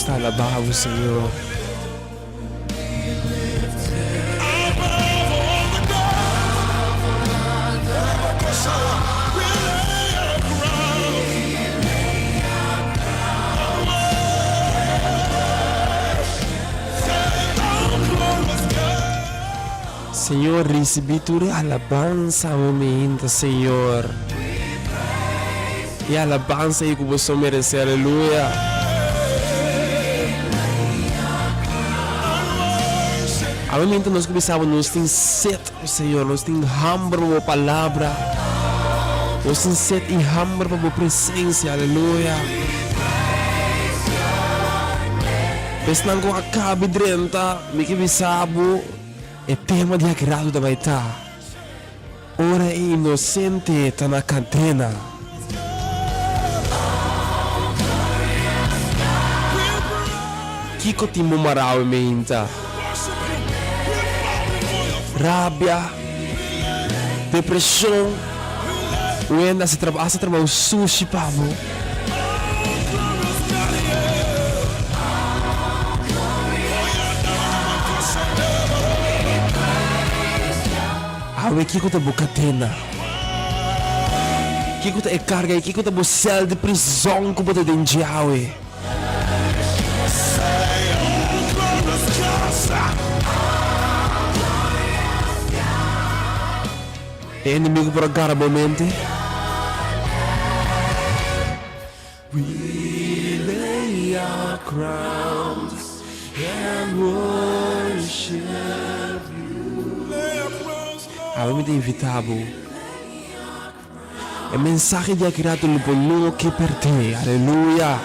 ta alabá bo, Señor. Señor, ricibi tur e alabansa awe meinta, Señor. E alabansa ei ku boso meresé, aleluya. Awe meinta nos kuminsá bo, nos tin set, Señor, nos tin hamber pa bo palabra. Nos tin set i hamber pa bo presensia, aleluya. Esnan ku a kabi drenta, mi ke bisa bo, E tema di aki ratu ta bai ta, Ora e inosente ta na kadena. Kiko tin bo marau e meinta? Rabia, depresion, wenda hasta trabou sushi pa bo. Awe kiko ta bo kadena? Kiko ta e karga ei? Kiko ta bo sèl di prizòn ku bo ta den dje awe? E enemigo por a gara bo mente. We lay our crowns and worship you. Awe mi ta invita bo. E mensahe di aki rato lo bo no ke perde. Aleluya.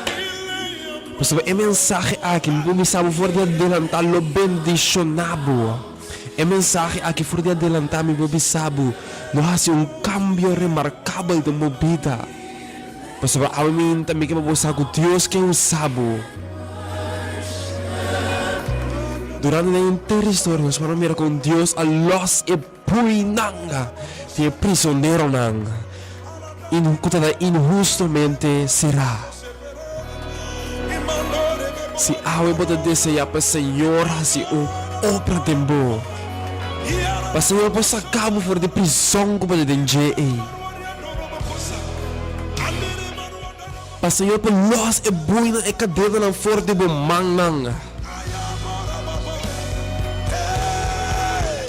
Pasobra e mensahe aki mi por bisa bo for di adelanta lo bendiciona bo. E mensahe aki for di adelantá mi por bisa bo, lo hasi un kambio remarkabel den bo bida. Pasobra awe mi ta miki pa bo sa ku Dios ke usa bo. Durante den henter historia nos por a mira kon Dios a lòs e buinan di e prisoneronan ku ta inhustamente será. Si awe bo ta deseá pa Señor hasi un obra den bo, pa Señor por saká bo for di prizòn ku bo ta den dje ei, pa Señor por lòs e buinan, e kadenanan for di bo mannan,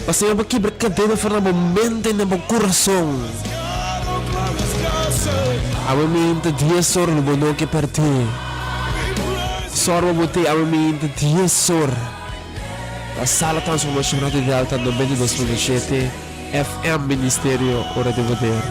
pa Señor por kibra kadena for na bo mente i na bo kurason. Awe mi ta dies or lo bo no ke pèrdè. Sòru pa bo te awe mi ta dies or na Sala Transformacion Radio Delta 92.7 FM Ministerio Ora di Poder.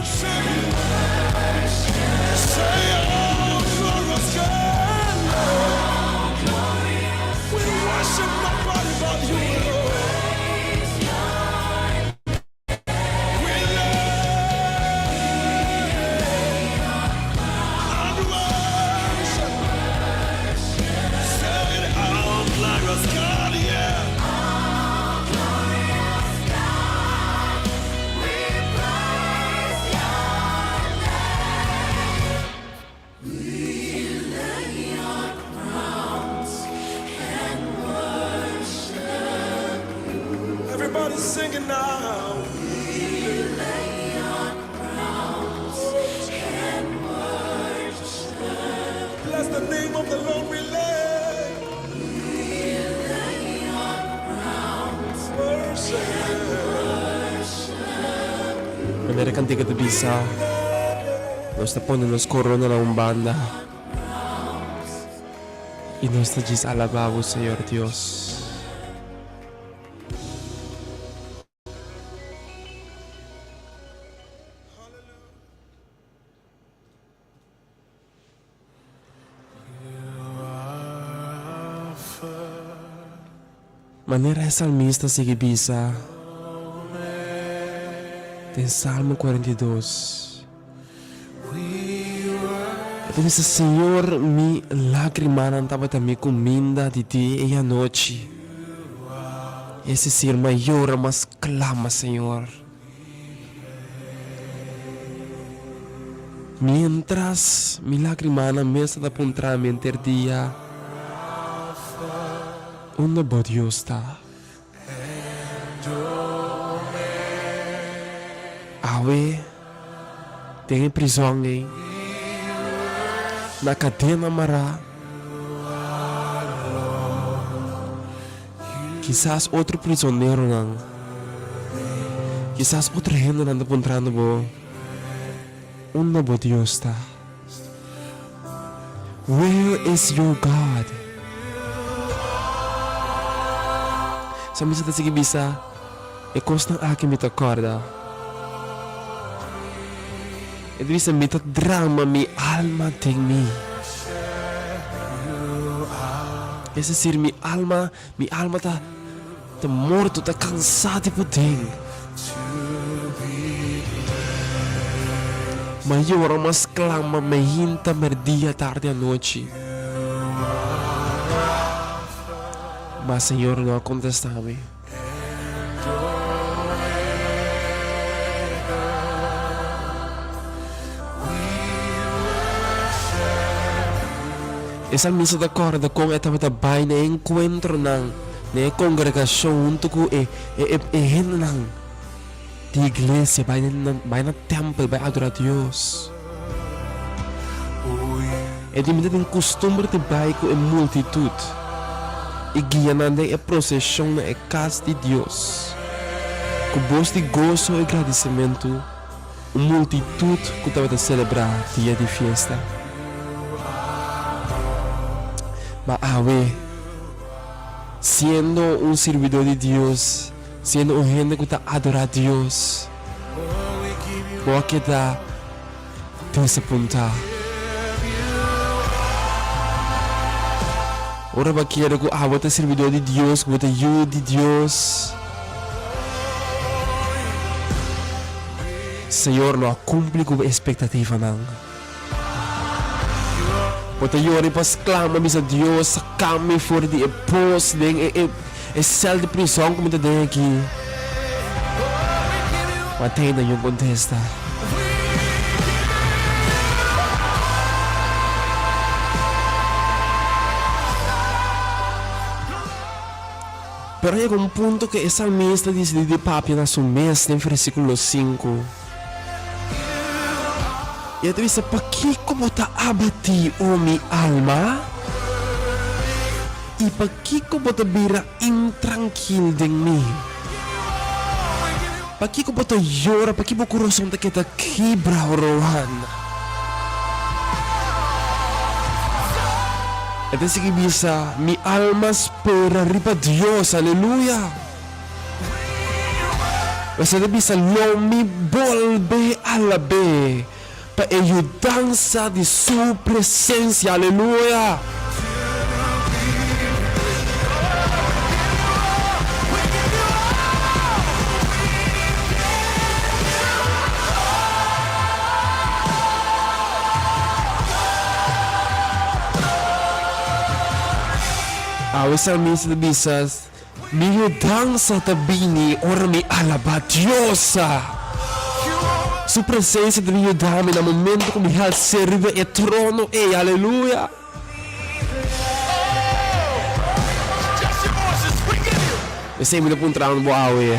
Manera kantika ta bisa. Nos ta pone nos corona na un banda y nos ta djis alaba bo, Señor Dios. Manera e salmista sigui bisa den Salmo 42, e ta bisa, Señor, mi lágrimanan tabata mi kuminda di dia i anochi. Es desir, m'a yora, m'a sklama, Señor. Mientras mi lagrimanan mes ta puntra mi henter dia. Unda bo Dios ta? Awe, den e prizòn ei, na kadena mará, kisas otro prizoneronan, kisas otro hendenan ta puntrando bo, Unda bo Dios ta? Where is your God? Salmista ta sigui bisa, E kosnan aki mi ta kòrda. E ta bisa, Mi ta drama mi alma den mi. Es desir, mi alma, mi alma ta. Ta morto, ta cansá di poder. Ma yora, ma sclama, ma hinta, merdia, tardi, anochi. Ma Señor no a contestá mi. E salmista ta corda con e tabata bai na e encuentronan. Na e kongregashon huntu ku e e hendenan di iglesia bai na bai na tèmpel bai adorá Dios. E di mi ta tin kustumber di bai ku e multitut i guia nan den e proseshon na e kas di Dios ku bos di goso i gradisimentu, un multitut ku tabata selebrá dia di fiesta. Ma awe. Siendo un sirbidó di Dios, siendo un hende ku ta adorá Dios, bo a keda desapuntá. Ora bo a kere ku abo ta sirbidó di Dios, ku bo ta yu di Dios, Señor no a kumpli ku bo espektativanan. Bo ta yora i bo a sklama bisa Dios, Saka mi for di e pos den e e e sèl di prison ku mi ta den aki. Ma te ainda niun kontesta. Pero a yega un punto ku e salmista disidí di papia na su mes den versíkulo sinku. I e ta bisa, Pakiko bo ta abatí, o mi alma? I pakiko bo ta bira intrankil den mi? Pakiko bo ta yora, pakiko bo kurason ta keda kibra, o Rohan? E ta sigui bisa, Mi alma spera riba Dios, aleluya! Esei ta bisa, Lo mi bolbe alab'é pa e yudansa di su presensia. Aleluya! Awe salmista ta bisa, Mi yudansa ta bini ora mi alabá Dios. Su presensia ta bin yuda mi na momento ku mi hals'é riba e trono ei. Aleluya! Esei mi ta puntra bo awe.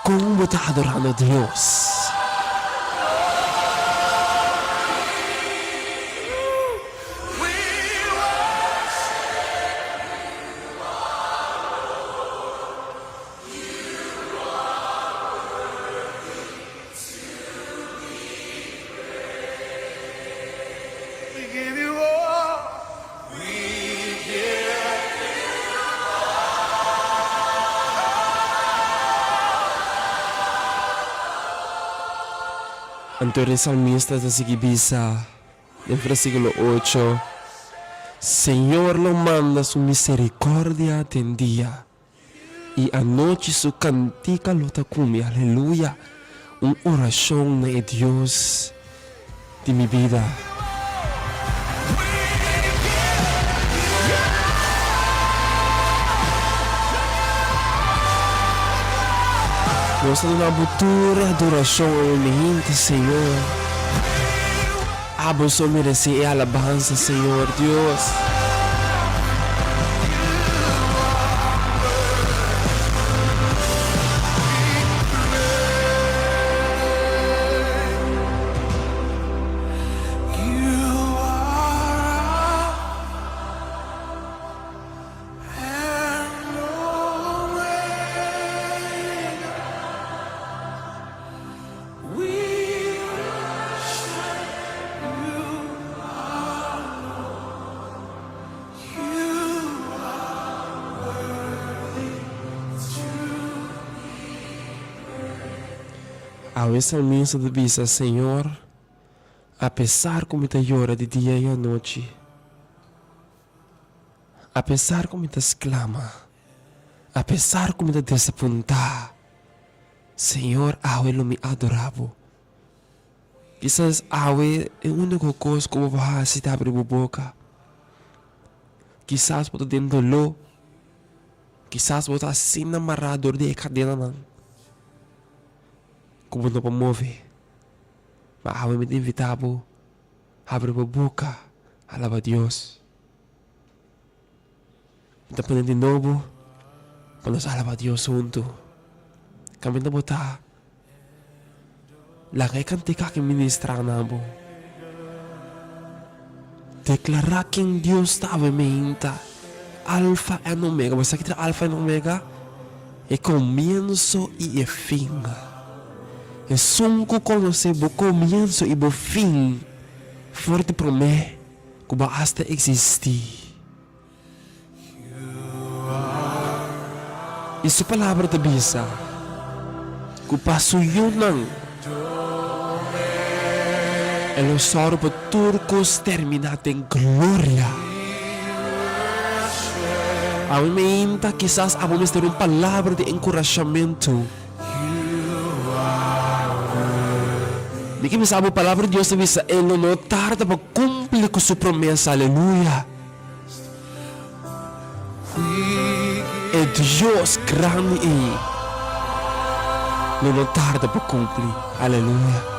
Kon bo ta adorando Dios? Anto e salmista ta sigui bisa. Den versíkulo ocho, Señor lo manda su misericordia den dia, i anochi su kantika lo ta ku mi. Aleluya! Un orashon na e Dios di mi bida. Nos ta duna bo tur e adorashon, o mi hende, Señor. Abo so meresé e alabansa, Señor Dios. Awe salmista ta bisa, Señor, apesar ku mi ta yora di dia i anochi, apesar ku mi ta sklama, apesar ku mi ta desapuntá, Señor, awe lo mi adorá bo. Kisas awe e úniko kos ku bo por hasi ta abri bo boka. Kisas bo ta den doló. Kisas bo ta asina mará dor di e kadenanan ku bo no por move. Ma awe mi ta invitá bo, habri bo boka, alaba Dios. Mi ta pone di nobo pa nos alaba Dios huntu. Kaminda bo ta, laga e kantika aki ministrá na bo. Deklará ken Dios ta awe meinta, Alfa en Omega. Bo sa ki ta Alfa en Omega? E komienso i e fin. Esun ku konosé bo komienso i bo fin for di promé ku bo asta eksistí. I su palabra ta bisa ku pa su yunan e lo sòru pa tur kos terminá den gloria. Awe meinta kisas abo mester un palabra di enkurashamentu. Mi ke bisa abo palabra di Dios ta bisa e lo no tarda pa kumpli ku su promesa. Aleluya! E Dios grandi ei lo no tarda pa cumpli. Aleluya.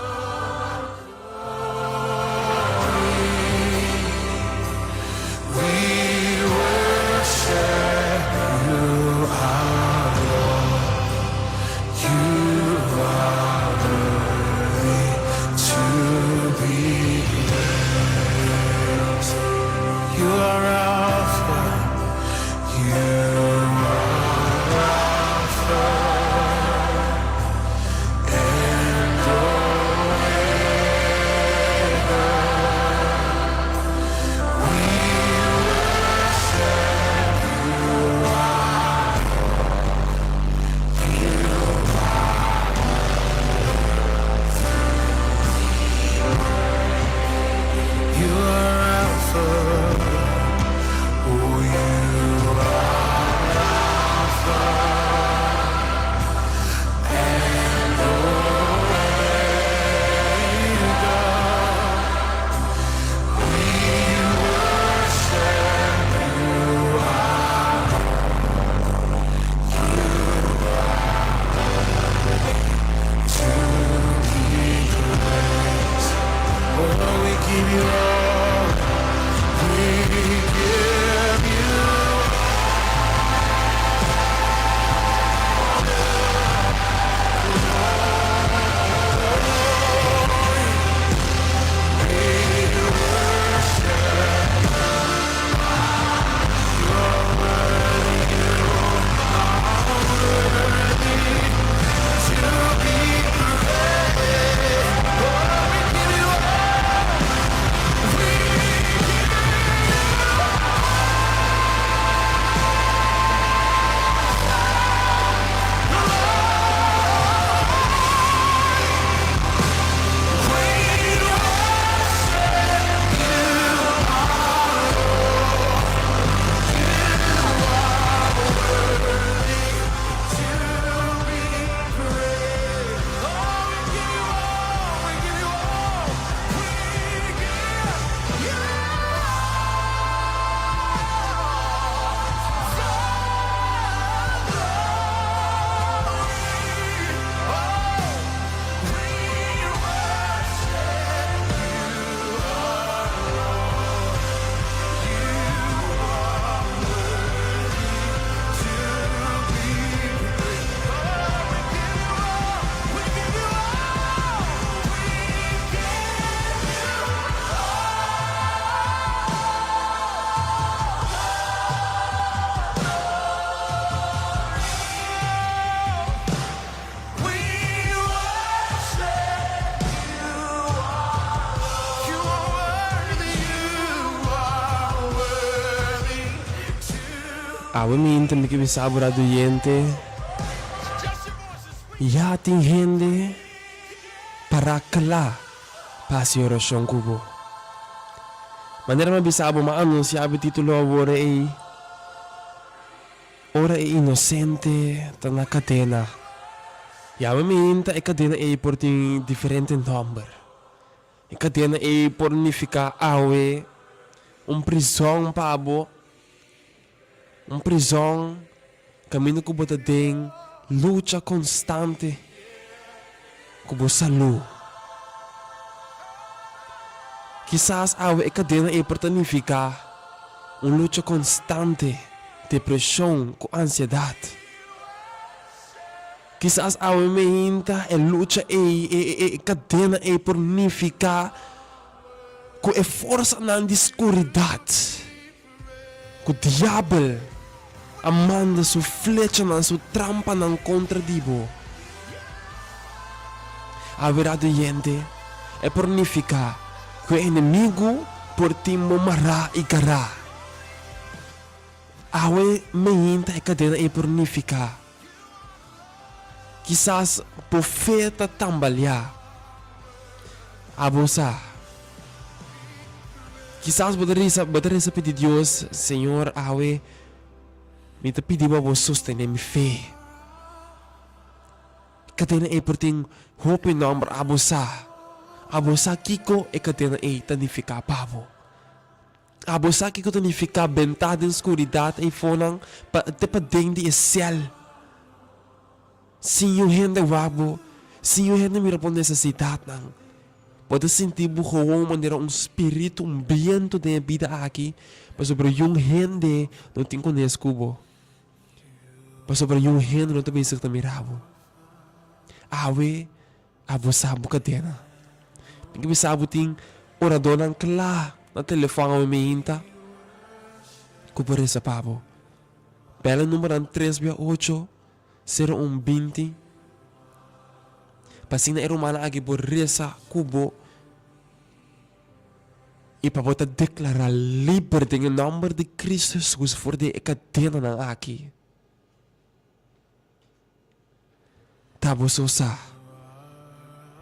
Awe minta mi ke bisa bo radio oyente, ya tin hende pará kla pa hasi orashon ku bo. Manera mi a bisa bo, mi a anunsiá bo e título awor ei, Ora e inosente ta na kadena. I awe minta e kadena ei por tin diferente nòmber. E kadena ei por nifiká awe un prizòn pa bo, un prizòn kaminda ku bo ta den lucha konstante ku bo salú. Kisas awe e kadena ei por ta nifiká un lucha konstante, depreshon ku ansiedat. Kisas awe meinta e lucha ei, e kadena ei por nifiká ku e forsanan di skuridat, ku diabel a manda su flechanan, su trampanan kontra di bo. Awe rato yente, e por nifiká ku e enemigu por tin bo mará i gará. Awe meinta e kadena ei por nifiká. Kisas bo fe ta tambaleá. Abo sa. Kisas bo ta resa, bo ta resa pidi Dios, Señor, awe mi ta pidi bo abo sostené mi fe. Kadena ei por tin hopi nòmber, abo sa. Abo sa kiko e kadena ei ta nifiká pa bo. Abo sa kiko ta nifiká bentá den skuridat eifonan pa te paden di e sèl? Sin yu hende wak bo, sin yu hende mira bo nesesidatnan, bo ta sinti bo gewoon manera un spiritu, un bientu den e bida aki, pasobra yun hende no tin kones ku bo, pasobra yun hende no ta bezig ta mira bo. Awe. Abo sa bo kadena. Mi ke bisa bo tin oradónan kla na telefòn awe meinta ku por resa pa bo. Bèl e numbernan tres bia ocho, sero un binti pa asina e rumannan aki por resa ku bo i pa bo ta deklará liber den e nòmber di Cristo Hesus for di e kadenanan aki. Ta boso sa.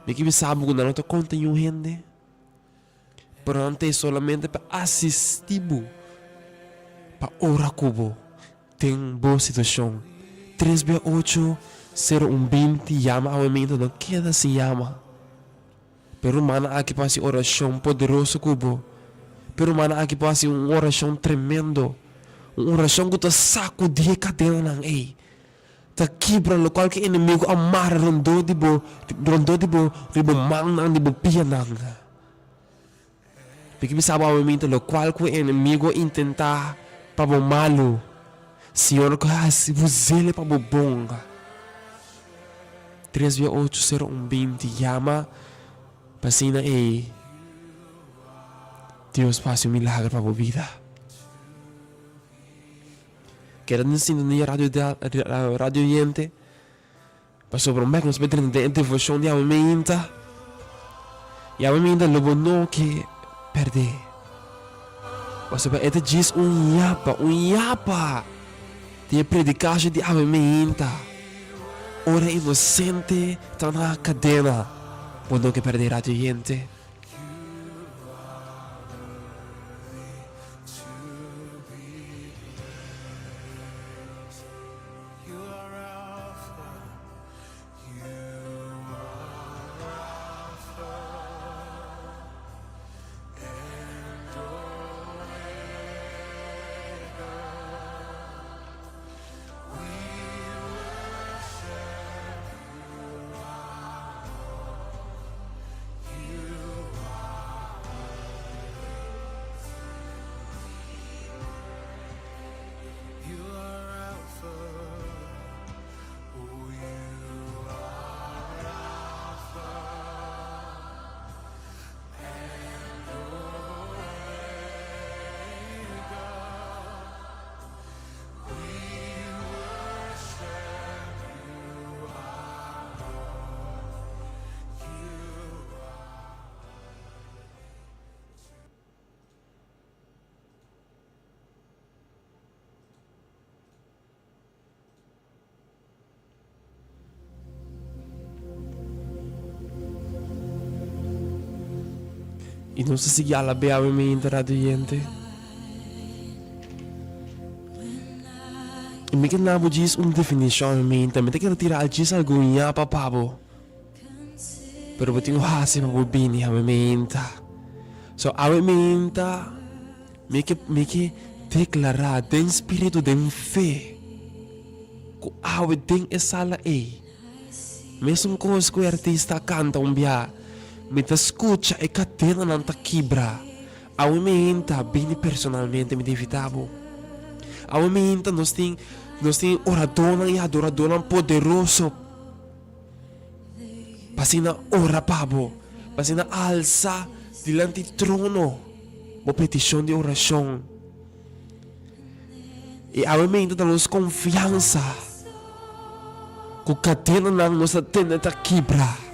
Mi ke bisa bo ku nan no ta konta niun hende, pero nan ta ei solamente pa asisti bo, pa ora ku bo den bo situashon. Tres bia ocho, sero un binti, yama awe minto, no keda sin yama. Pero rumannan aki por hasi orashon poderoso ku bo. Pero rumannan aki por hasi un orashon tremendo, un orashon ku ta sakudí e kadenanan ei, ta kibra lokual ku e enemigu a mara rondó di bo, rondó di bo, riba bo mannan, di bo pianan. Mi ke bisa bo awe minta lokual ku e enemigu a intentá pa bo malu, Señor ku hasi buzele pa bo bon. Tres bia ocho sero un binti yama pa asina ei Dios por hasi un milagro pa bo bida. Keda den sintonia radio radio oyente. Pasobra un bek nos por drenta den e devoshon di awe meinta, i awe meinta lo bo no ke pèrdè. Pasobra e ta djis un yapa, un yapa di e predikashon di awe meinta. Ora e inosente ta na kadena, bo no ke pèrdè, radio oyente. I nos ta sigui alab'é awe mainta, radio oyente. I mi ke na bo djis un definishon awe mainta. Mi ta kere tira al djis algun yapa pa bo. Pero bo tin ku hasi pa bo bini awe mainta. So awe mainta mi ke mi ke deklará den spiritu, den fe, ku awe den e sala ei. Mesun kos ku e artista a kanta un bia, Mi ta skucha e kadenanan ta kibra. Awe mi hinta bini personalmente, mi ta invitá bo. Awe mi hinta nos tin nos tin oradónan i adoradónan poderoso pa asina ora pa bo, pa asina alsa dilanti trono bo petishon di orashon. I awe meinta ta nos konfiansa ku kadenanan nos ta tene ta kibra.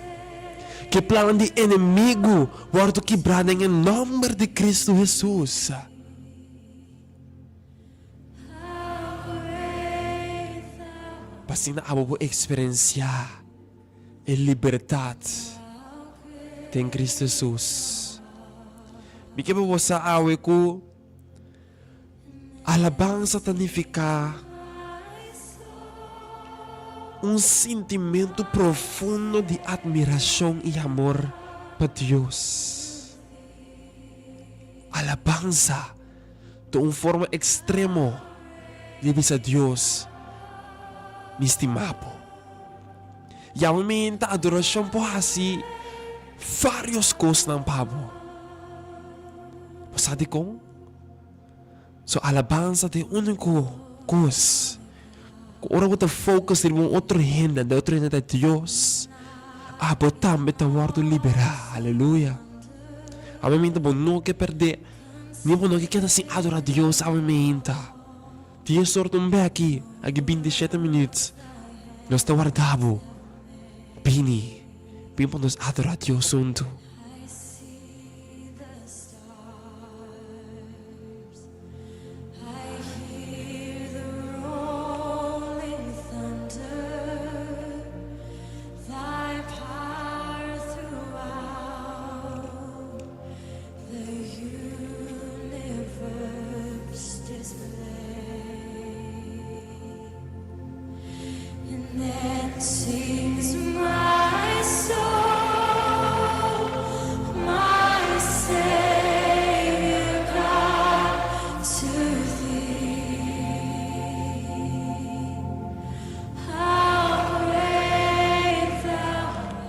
Ku e plannan di enemigu wòrdu kibrá den e nòmber di Kristu Hesus. Pa asina abo por eksperensiá e libertat den Kristu Hesus. Mi ke pa bo sa awe ku. Alabansa ta nifiká un sintimentu profundo di atmirashon i amor pa Dios. Alabansa ta un forma ekstremo di bisa Dios, Mi stima bo. Yamamenta adorashon por hasi vários kosnan pa bo. Bo sa dikon? So alabansa ta e úniko kos ku ora bo ta focus riba un otro hende, de otro hende ta Dios, abo tambe ta wòrdu liberá. Aleluya. Awe minta bo no ke pèrdè, ni bo no ke keda sin adorá Dios awe minta. Dies or ta un bèki, aki bintishete minüt. Nos ta warda bo. Bini, bin pa nos adorá Dios huntu.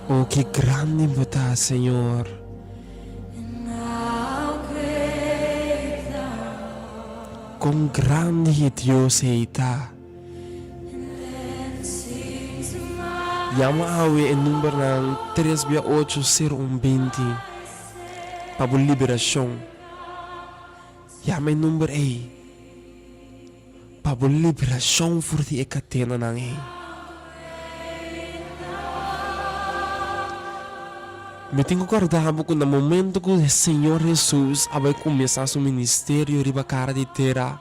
O ki grandi bo ta, Señor! Kon grandi e Dios ei ta! Yama awe e numbernan tres bia ocho sero un binti pa bo liberashon. Yama e number ei pa bo liberashon for di e katenanan ei. Mi tin ku kòrda bo ku na momento ku Señor Hesus a bai kuminsá su ministerio riba kara di tera,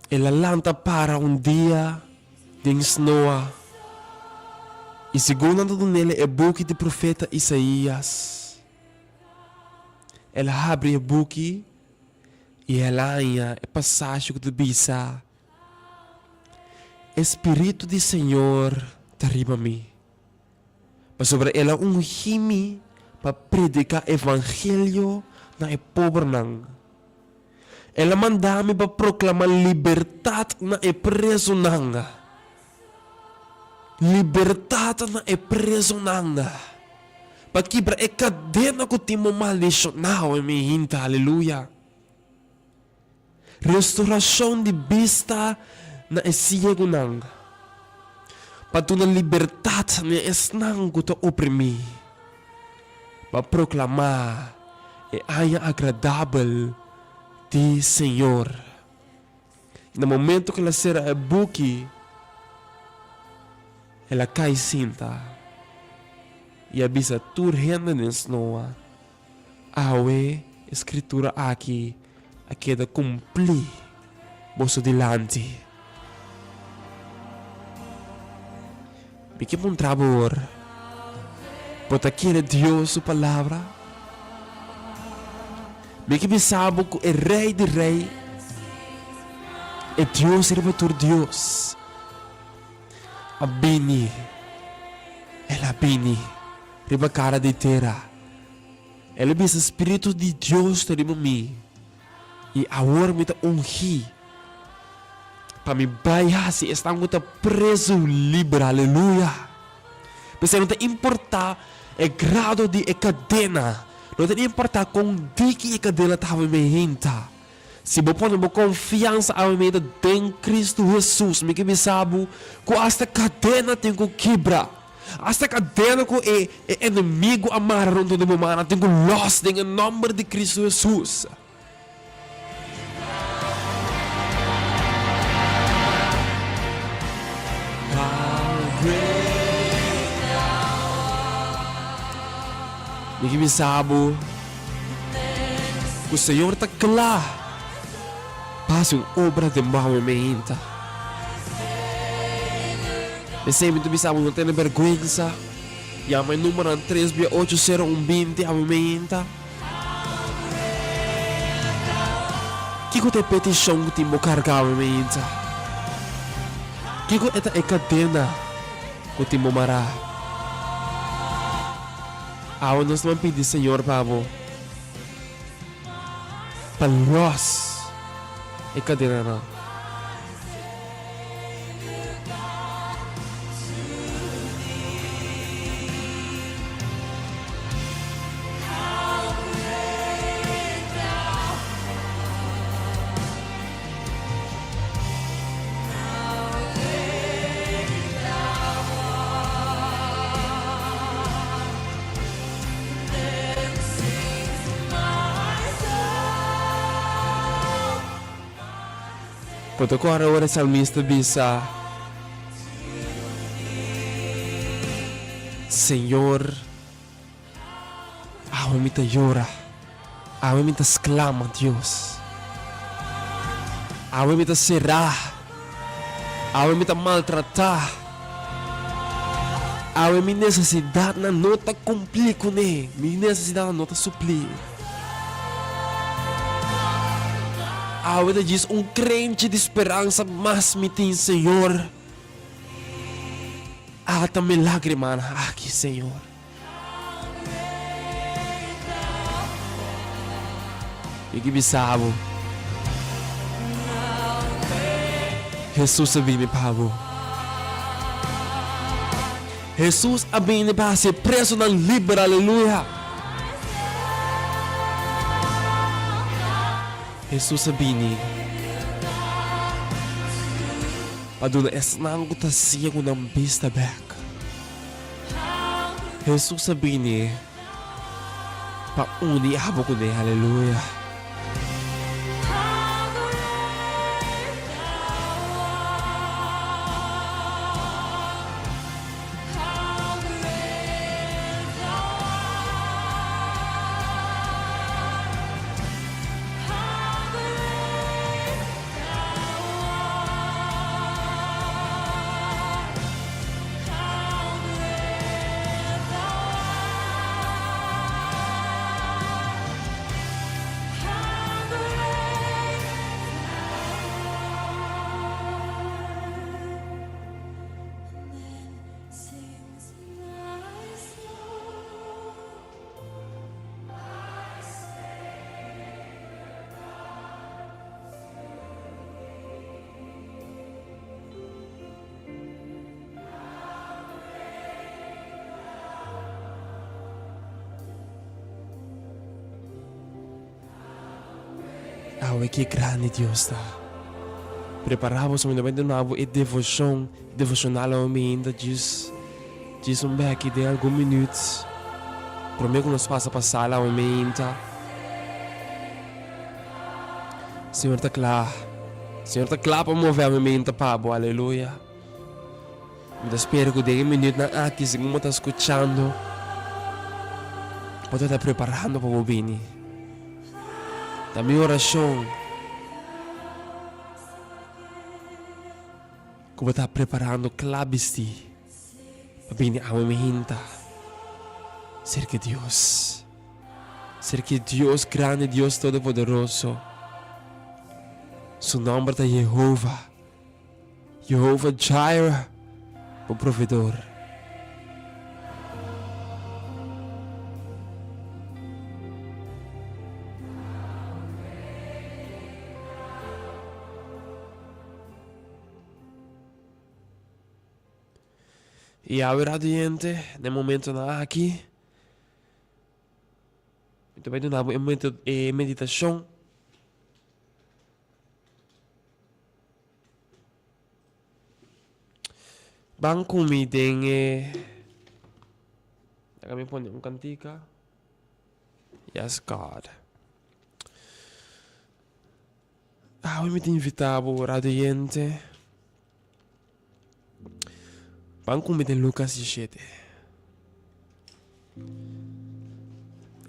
el a lanta para un dia den snoa, i segun nan ta dun'el e buki di profeta Isaías, el a habri e buki i el a haña e pasashi ku ta bisa, E spiritu di Señor ta riba mi, pasobra el a ungí mi pa prediká evangelio na e pobernan. El a manda mi pa proklamá libertat na e prezunan, libertat na e prezunan, pa kibra e kadena ku tin bo maldishoná, oe mi hinta, aleluya. Restaurashon di bista na e siegunan, pa duna libertat na esnan ku ta oprimí, pa proklamá e aña agradabel di Señor. Na momento ku el a sera e buki, el a kai sinta i a bisa tur hende den snoa, Awe e skritura aki a keda kumplí boso dilanti. Mi ke puntra bo awor. Bo ta kere Dios su palabra? Mi ke bisa bo ku e Rei di rei, e Dios riba tur dios, a bini, el a bini riba kara di tera. El a bisa, Spiritu di Dios ta riba mi, i awor mi ta ungí pa mi bai hasi esnan ku ta prezu liber. Aleluya! P'esei no ta importá e grado di e kadena, no ta importá kon diki e kadena ta habi mi hinta. Si bo pone bo konfiansa awe meinta den Kristu Hesus, mi ke bisa bo ku asta kadena tin ku kibra. Asta kadena ku e e enemigu a mara rondó di bo mannan tin ku lòs den e nòmber di Kristu Hesus. Mi ke bisa bo ku Señor ta kla pa hasi un obra den bo awe meinta. P'esei mi ta bisa bo no tene bèrgwensa. Yama e numbernan tres bia ocho sero un binti awe meinta. Kiko ta e petishon ku tin bo karga awe meinta? Kiko e ta e kadena ku tin bo mará? Awe nos ta pidi Señor pa bo pa lòs e kadenanan. Bo ta kòrda ora e salmista bisa, Señor, awe mi ta yora, awe mi ta sklama, Dios. Awe mi ta será, awe mi ta maltratá, awe mi nesesidatnan no ta kumplí kuné, mi nesesidatnan no ta suplí. Awe ta djis un krenchi di speransa mas mi tin, Señor. Ata mi lágrimanan aki, Señor. Mi ke bisa bo, Hesus a bini pa bo. Hesus a bini pa hasi e presonan liber, aleluya! Hesus a bini pa duna esnan ku ta siegu nan bista bèk. Hesus a bini pa uni abo kuné, aleluya! Awe ke grandi Dios ta. Prepara bo mi ta bai duna bo e devoshon, devoshonal awe mi hinta djis djis un beki den algun minuut prome ku nos pasa pa sala awe mi hinta. Señor ta kla, Señor ta kla pa move awe mi hinta pa bo, aleluya. Mi ta spera ku den e minuutnan aki segun bo ta skuchando bo ta ta preparando pa bo bini. Ta mi orashon ku bo ta preparando kla bisti pa bini awe mi hinta. Serka Dios. Serka e Dios grandi, Dios Todopoderoso. Su nòmber ta Yehova. Yehova Jireh, bo proveedor. I awe rato yente, den momentonan aki, mi ta bai duna bo e meditashon. Ban ku mi den e, laga mi pone un kantika. Yes God. Awe mi ta invita bo radio oyente. Ban ku mi den Lucas 17.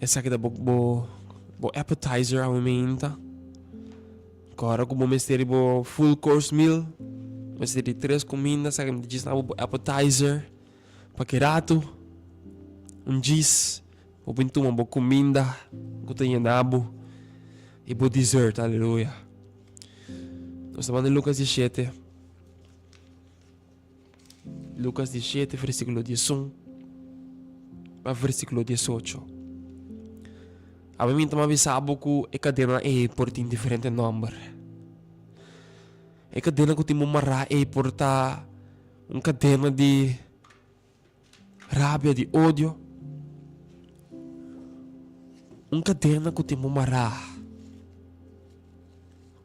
Esaki ta bo bo bo appetizer awe meinta. Kora ku bo mester di bo full course meal. Mester di tres kuminda, esaki mi ta djis na bo bo appetizer. Pa ki ratu un djis bo bin tuma bo kuminda ku ta yena bo i bo dessert, aleluya. Nos ta ban den Lucas 17. Lucas 17, versículo 11 pa versículo 18. Awe mi ta bisa bo ku e kadena ei por tin diferente nòmber. E kadena ku tin bo mará ei por ta un kadena di rabia, di odio. Un kadena ku tin bo mará.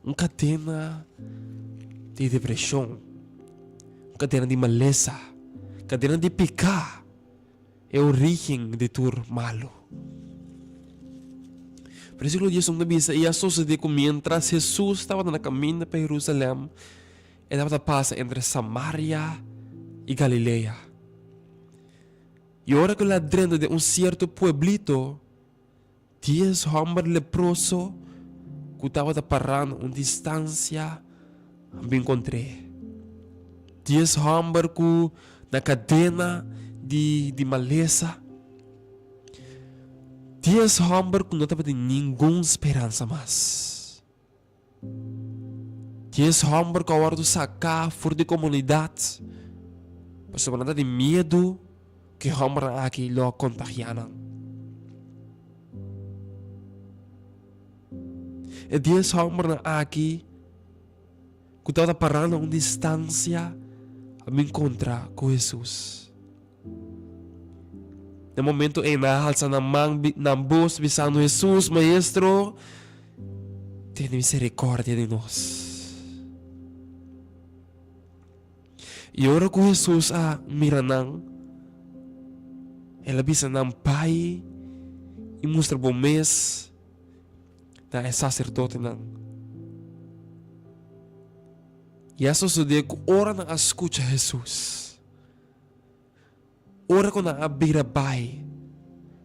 Un kadena di depreshon, un kadena di malesa, kadena di piká, e orígen di tur malu. Versíkulo 11 ta bisa, I a sosodé ku miéntras Hesus tabata na kaminda pa Herusalèm, e tabata pasa entre Samaria i Galilea. I ora ku el a drenta den un sierto pueblito, Dies hòmber leproso ku tabata pará na un distansia a bin kontr'é. Dies hòmber ku na kadena di di malesa. Dies hòmber ku no tabatin ningun speransa mas. Dies hòmber ku a wòrdu saká for di komunidat pasobra nan ta tin miedu ku e hòmbernan aki lo a kontagiá nan. E dies hòmbernan aki ku tabata pará na un distansia a bin kontra ku Hesus. Na momento ei nan a halsa nan man, nan bos bisando, Hesus, Maestro, tene misericordia di nos. I ora ku Hesus a mira nan, el a bisa nan, Bai i mustra bo mes na e saserdotenan. I a sosodé ku ora nan a skucha Hesus, Ora ku nan a bira bai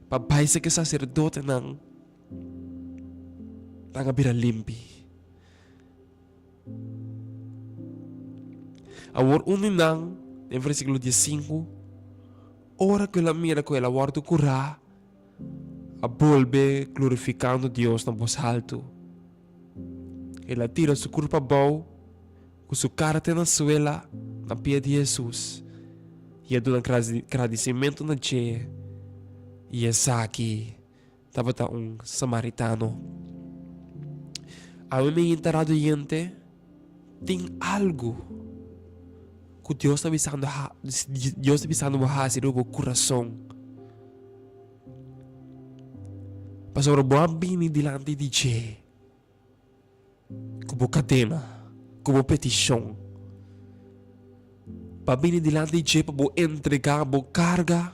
pa bai seki saserdotenan, nan a bira limpi. Awor un di nan, den versíkulo diesinku, ora ku el a mira ku el a wòrdu kurá, a bolbe glorifikando Dios na bos haltu. El a tira su kurpa abou. Ku su kara te na suela na pia di Hesus i a duna gradisimentu na dje, i esaki tabata un samaritano. Awe mi hinta radoyente, tin algu ku Dios ta bisando Dios ta bisando bo hasi riba bo kurason. Pasobra bo a bini dilanti di dje. Ku bo kadena, ku bo petishon, pa bini dilanti di dje pa bo entregá bo karga.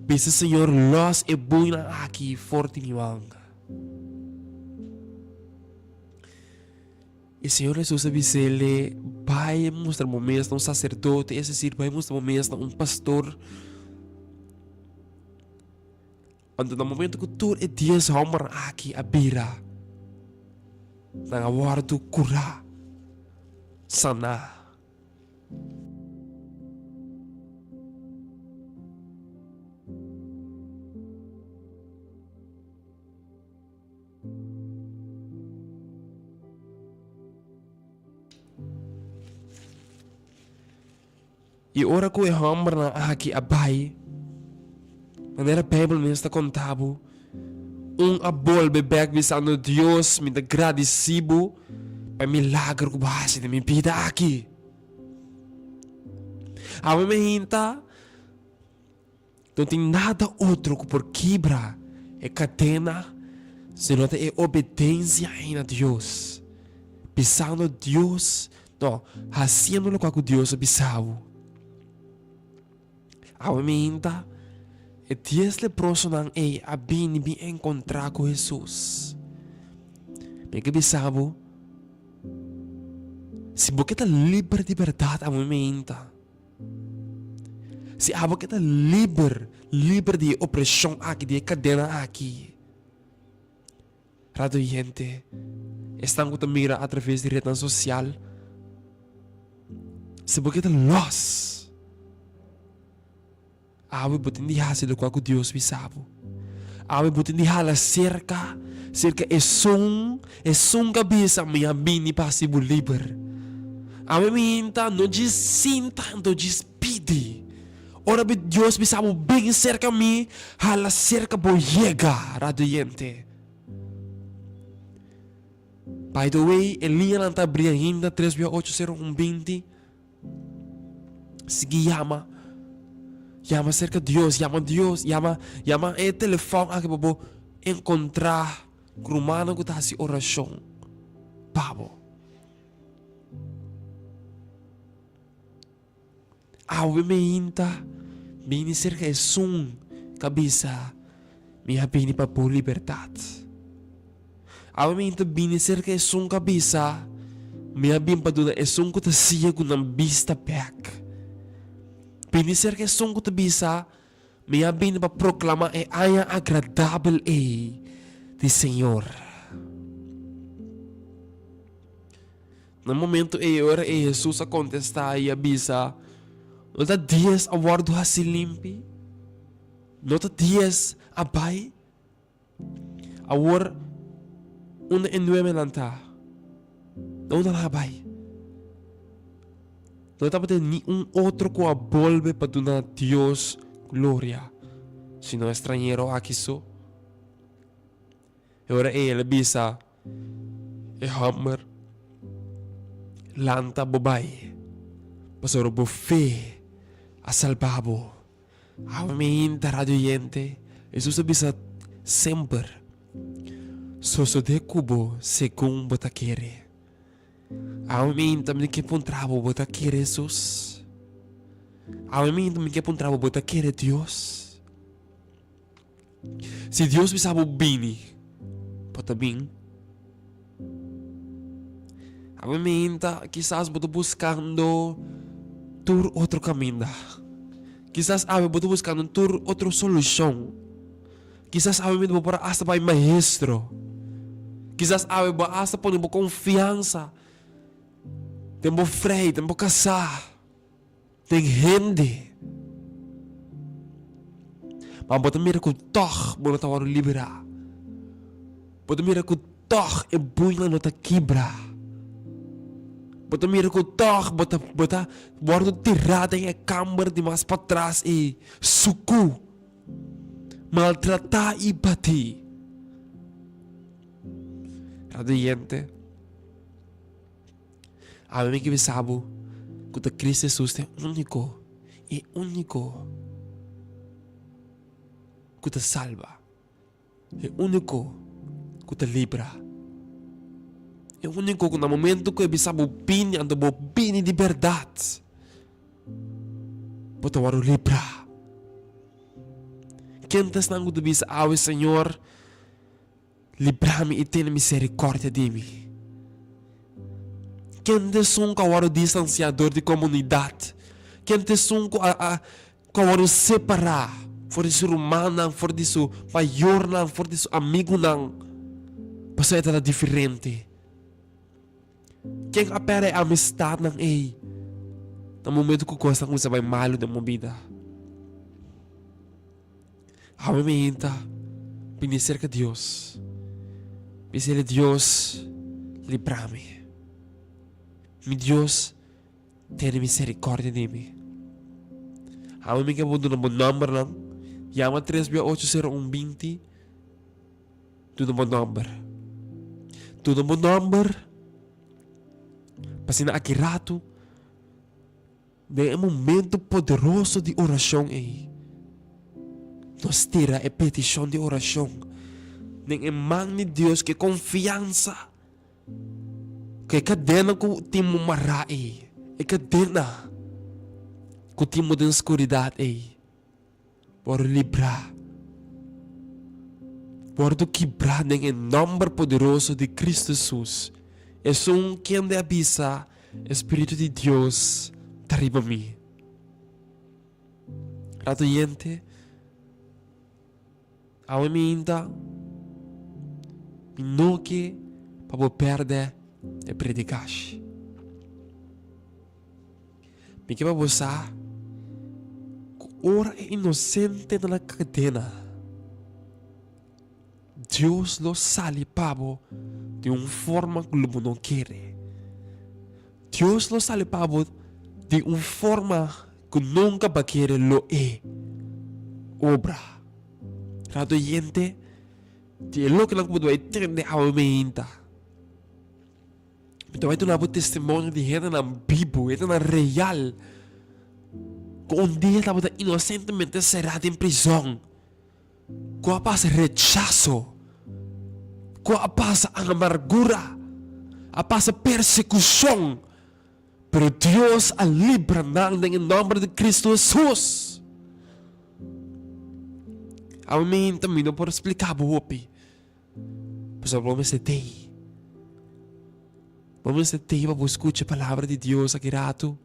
Bisa Señor, lòs e buinan aki for di mi man. E Señor Hesus a bis'é, Bai mustra bo mes na un saserdote, es desir, bai mustra bo mes na un pastor. Anto na momento ku tur e dies hòmbernan aki a bira, nan a wòrdu kurá, saná. I ora ku e hòmbernan aki a bai, manera Beibel mes ta konta bo, un a bolbe bèk bisando, Dios, mi ta gradisí bo pa e milager ku bo a hasi den mi bida aki. Awe mi hinta No tin nada otro ku por kibra e kadena sino ta e obedensia ei na Dios. Bisando Dios, no, hasiendo lokual ku Dios a bisa bo. Awe mainta, e dies leprosonan ei a bini bin enkontrá ku Hesus. Mi ke bisa bo, si bo ke ta liber di bèrdat awe mainta, Si abo ke ta liber, liber di e opreshon aki, di e kadena aki. Radio oyente, esnan ku ta mira atraves di retnan sosial, si bo ke ta lòs, Awe bo tin di hasi lokual ku Dios bisa bo. Awe bo tin di hala serka, serka esun, esun ku a bisa, Mi a bini pa hasi bo liber. Awe mi hinta no djis sinta anto djis pidi. Ora bi Dios bisa bo bin serka mi, hala serka bo yega, radio oyente. By the way, e liñanan ta abri ainda, tres bia ocho sero un binti. Sigui yama. Yama serka Dios, yama Dios, yama, yama e telefòn aki pa bo enkontrá ku rumannan ku ta hasi orashon pa bo. Awe meinta bini serka esun ku a bisa, Mi a bini pa bo libertat. Awe mi ta bini serka esun ku a bisa, Mi a bin pa duna esun ku ta siegu nan bista bèk. Bini serka esun ku ta bisa, Mi a bini pa proklamá e aña agradabel ei di Señor. Na momento ei, ora ei Hesus a kontestá i a bisa, No ta dies a wòrdu hasi limpi? No ta dies a bai? Awor, unda e nuevenan ta? Na unda nan a bai? No tabatin ni un otro ku a bolbe pa duna Dios gloria, sino e strañero aki so. E ora ei el a bisa e hòmber, Lanta bo bai, pasobra bo fe a salba bo. Awe mi hinta radio oyente, Hesus a bisa semper, Sosode ku bo segun bo ta kere. Awe mi hinta mi ke puntra bo, bo ta kere Hesus? Awe mi hinta mi ke puntra bo, bo ta kere Dios? Si Dios bisa bo bini, bo ta bin? Awe meinta kisas bo ta buskando tur otro kaminda. Kisas awe bo ta buskando tur otro solushon. Kisas awe meinta bo por a asta bai maestro. Kisas awe bo a asta pone bo konfiansa den bo frei, den bo kasá. Den hende. Ma bo ta mira ku tòg bo no ta wòrdu liberá. Bo ta mira ku tòg e buinan no ta kibra. Bo ta mira ku tòg bo ta bo ta wòrdu tirá den e kamber di mas patras i sukú, maltratá i batí. Radioyente. Awe mi ke bisa bo ku ta Cristo Jesus ta e úniko, e úniko ku ta salba, e úniko ku ta libra, e úniko ku na momento ku e bisa bo bini anto bo bini di bèrdat, bo ta wòrdu libra. Ken ta esnan ku ta bisa awe, Señor, Libra mi i tene misericordia di mi. Ken ta esun ku a wòrdu distansiá dor di komunidat? Ken ta esun ku a a ku a wòrdu separá for di su rumannan, for di su mayornan, for di su amigunan pasobra e ta diferente? Ken a pèrdè e amistatnan ei na momentu ku kosnan kuminsá bai malu den bo bida? Awe mi hinta bini serka Dios, bis'El, Dios, libra mi. Mi Dios, tene misericordia di mi. Awe mi ke bo duna bo nòmbernan. Yama tres bia ocho sero un binti. Duna bo nòmber. Duna bo nòmber pa asina aki ratu den e momento poderoso di orashon ei nos tira e petishon di orashon den e man di Dios ku e konfiansa ku e kadena ku tin bo mará ei, e kadena ku tin bo den skuridat ei. Wòrdu librá, wòrdu kibrá den e nòmber poderoso di Kristu Hesus, esun kende a bisa, E Spiritu di Dios ta riba mi. Rato yente, awe mi inta, mi no ke pa bo pèrdè e predikashi. Mi ke pa bo sa ku ora e inosente ta na kadena, Dios lo sali pa bo di un forma ku lo bo no kere. Dios lo sali pa bo di un forma ku nunka bo a kere lo e obra. Rato yente di e lokenan ku bo ta bai tende awe meinta. Mi ta bai duna bo testimonio di hendenan bibu, hendenan real, ku un dia tabata inosentemente será den prizòn, ku a pasa rechaso, ku a pasa amargura, a pasa persekushon, pero Dios a libra nan den e nòmber di Kristu Hesus. Awe mi hinta mi no por splika bo hopi. Pasobra bo mester tei. Bo mester tei pa bo skucha e palabra di Dios aki ratu.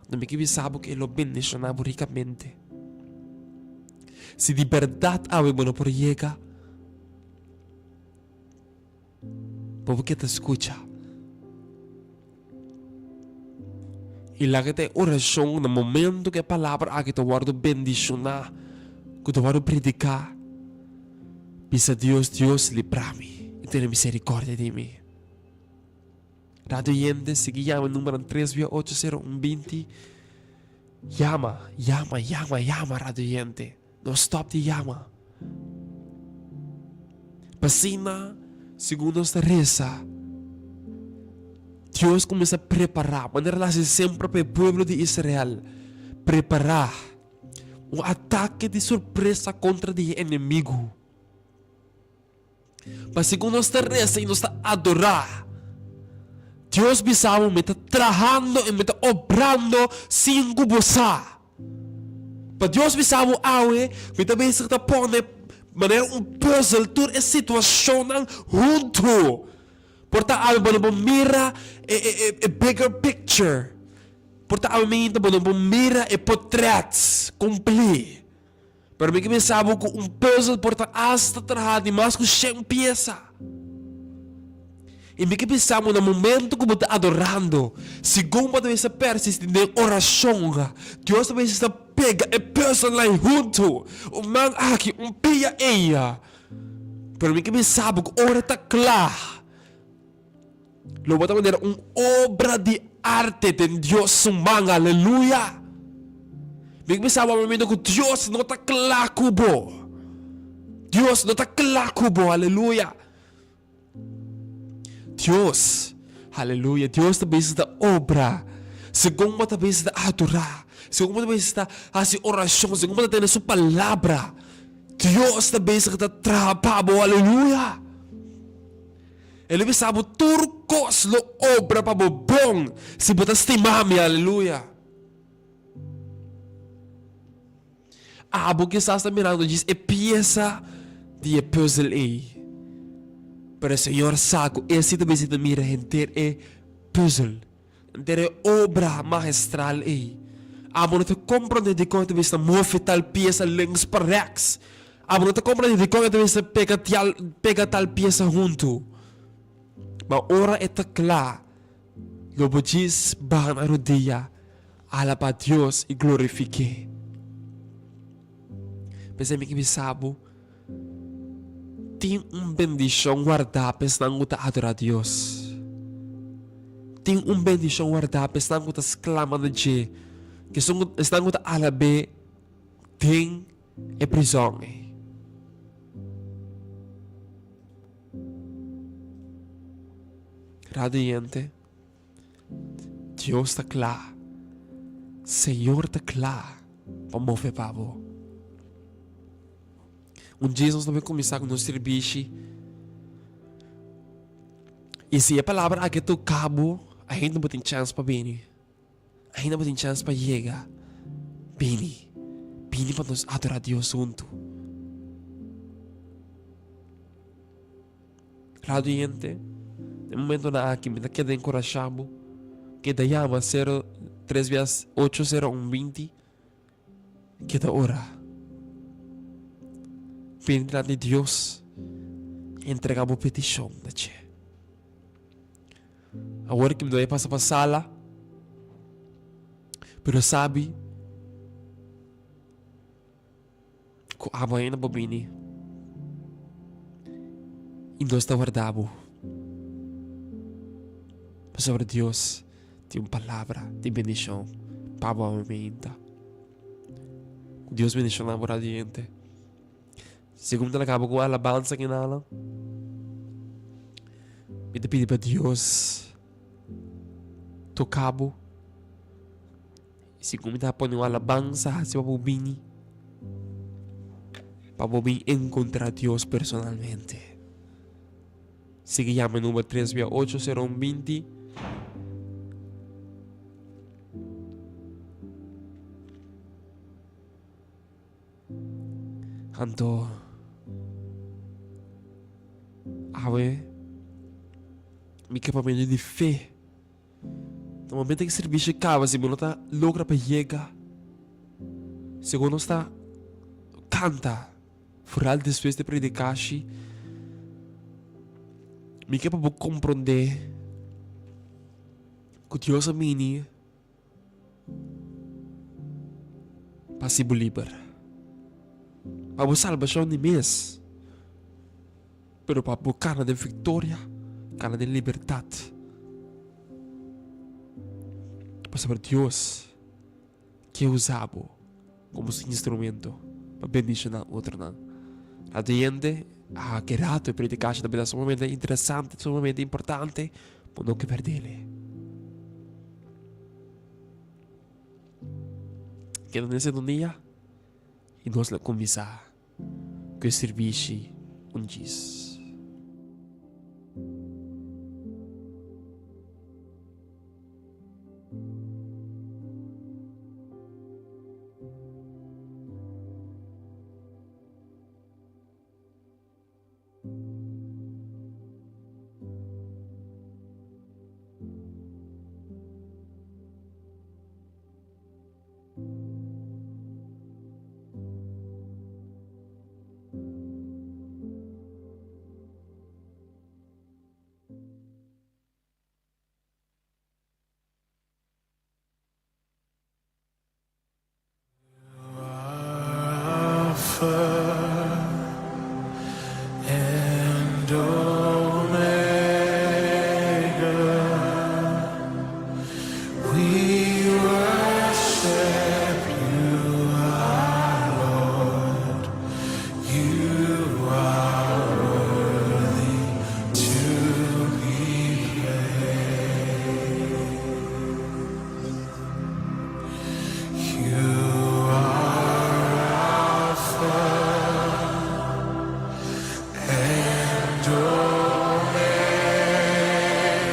Anto mi ke bisa bo ku e lo bendishoná bo rikamente. Si di bèrdat awe bo no por yega, Bo por keda skucha. I laga ta e orashon na momento ku e palabra aki ta wòrdu bendishoná, ku ta wòrdu prediká, bisa Dios, Dios libra mi i tene miserikòrdia di mi. Radio oyente, sigui yama e numbernan tres bia ocho sero un binti. Yama, yama, yama, yama radio oyente. No stop di yama. P'asina, segun nos ta resa, Dios kuminsá prepará, manera el a hasi semper pa e pueblo di Israel, prepará un atake di sorpresa kontra di e enemigu. Pa segun nos ta resa i nos ta adorá, Dios bisa bo, Mi ta trahando i mi ta obrando sin ku bo sa. Pa Dios bisa bo awe, Mi ta bezig ta pone manera un pùzel tur e situashonnan huntu. Por ta awe bo no por mira e bigger picture. Por ta awe mainta bo no por mira e potrèt kumplí. Pero mi ke bisa bo ku un pùzel por ta asta traha di mas ku shen piesa. I mi ke bisa bo na momento ku bo ta adorando, segun bo ta bisa persisti den orashon, Dios ta bisa ta pega e pùzelnan huntu, un man aki, un pia eia. Pero mi ke bisa bo ku ora ta kla, Lo bo ta manera un obra di arte den Dios su man. Aleluya! Mi bisa bo momento ku Dios no ta kla ku bo. Dios no ta kla ku bo. Aleluya! Dios, aleluya, Dios ta bisa ta obra segun bo ta bisa ta adorá, segun bo ta bisa ta hasi orashon, segun bo ta tene su palabra. Dios ta bisa ta traha pa bo. Aleluya! E lo bisa bo, Tur kos lo obra pa bo bon si bo ta stima mi. Aleluya! Abo kisas ta mirando djis e piesa di e pùzel ei, pero e Señor sa ku e si ta bisa ta mira henter e pùzel. Henter e obra magistral ei. Abo no ta komprondé dikon e ta bisa move tal piesa links pa rèks. Abo no ta komprondé dikon e ta bisa pega tial pega tal piesa huntu. Ma ora e ta kla, lo bo djis baha na rodia, alabá Dios i glorifik'é. P'esei mi ke bisa bo. Tin un bendishon wardá pa esnan ku ta adorá Dios. Tin un bendishon wardá pa esnan ku ta sklama na dje. Ku esnan ku ta alab'é den e prizòn ei. Radiante, Dios ta kla, Señor ta kla pa move pa bo. Un dje nos ta bai kuminsá ku nos sirbishi. I si e palabra aki a toka bo, ainda bo tin chèns pa bini. Ainda bo tin chèns pa yega. Bini. Bini pa nos adorá Dios huntu. Radio hende, den momentonan aki mi ta keda enkurashá bo. Keda yama sero tres bias ocho sero un binti. Keda ora. Bini dilanti di Dios i entrega bo petishon na dje. Awor ki mi ta bai pasa pa sala, pero sabi ku abo ainda bo bini i nos ta warda bo. Pasobra Dios tin un palabra di bendishon pa bo awe meinta. Ku Dios bendishoná bo radiente. Segun ta kaba ku alabansa kinala, mi ta pidi pa Dios toka bo. Segun mi ta pone un alabansa hasi pa bo bini, pa bo bin enkontrá Dios personalmente. Sigui yama e number tres bia ocho sero un binti. Anto awe mi ke pa medio di fe. Na momento ku servisio kaba si bo no ta logra pa yega, segun nos ta kanta. Foral despues di predikashi, mi ke pa bo komprondé ku Dios a bini pa hasi bo liber, pa bo salbashon di mes, pero pa bo kana den viktoria, kana den libertat. Pasobra Dios Ke usa bo komo su instrumento pa bendishoná otronan. Anto hende a ke rato e predikashi ta bira sumamente interesante, sumamente importante, bo no ke perdele. Keda den sintonia i nos lo kuminsá ku e sirbishi un djis.